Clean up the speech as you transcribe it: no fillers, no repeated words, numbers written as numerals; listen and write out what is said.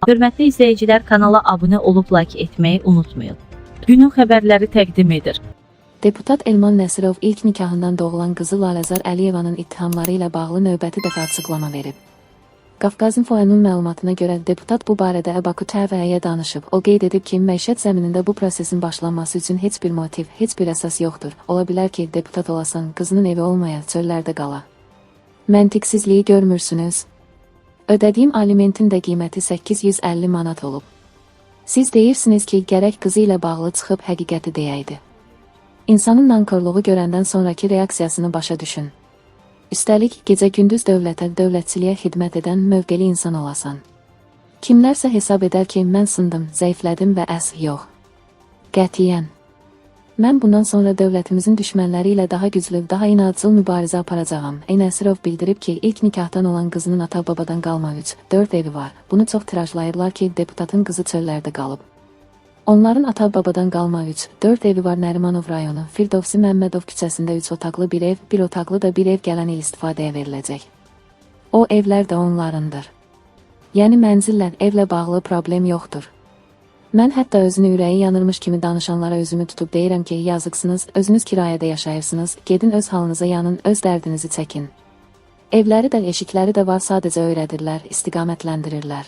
Hörmətli izləyicilər, kanala abunə olub like etməyi unutmayın. Günün xəbərləri təqdim edir. Deputat Elman Nəsirov ilk nikahından doğulan qızı Laləzar Əliyevanın ittihamları ilə bağlı növbəti dəfə açıqlama verib. Qafqazinfo-nun məlumatına görə deputat bu barədə Baku TV-yə danışıb. O qeyd edib ki, məişət zəminində bu prosesin başlanması üçün heç bir motiv, heç bir əsas yoxdur. Ola bilər ki, deputat olasan, qızının evi olmaya, çöllərdə qala. Məntiqsizliyi görmürsünüz? Ödədiyim alimentin də qiyməti 850 manat olub. Siz deyirsiniz ki, gərək qızı ilə bağlı çıxıb həqiqəti deyəydi. İnsanın nankorluğu görəndən sonrakı reaksiyasını başa düşün. Üstəlik, gecə-gündüz dövlətə, dövlətçiliyə xidmət edən mövqeli insan olasan. Kimlərsə hesab edər ki, mən sındım, zəiflədim və əs yox. Qətiyyən. Mən bundan sonra dövlətimizin düşmənləri ilə daha güclü, daha inadcıl mübarizə aparacağam. Nəsirov bildirib ki, ilk nikahdan olan qızının ata-babadan qalma 3, 4 evi var. Bunu çox tirajlayırlar ki, deputatın qızı çöllərdə qalıb. Onların ata-babadan qalma 3, 4 evi var. Nərimanov rayonu, Firdovsi Məmmədov küçəsində 3 otaqlı bir ev, bir otaqlı da bir ev gələn il istifadəyə veriləcək. O evlər də onlarındır. Yəni mənzillə, evlə bağlı problem yoxdur. Mən hətta özünü ürəyi yanırmış kimi danışanlara özümü tutub deyirəm ki, yazıqsınız, özünüz kirayədə yaşayırsınız, gedin öz halınıza yanın, öz dərdinizi çəkin. Evləri də, eşikləri də var, sadəcə öyrədirlər, istiqamətləndirirlər.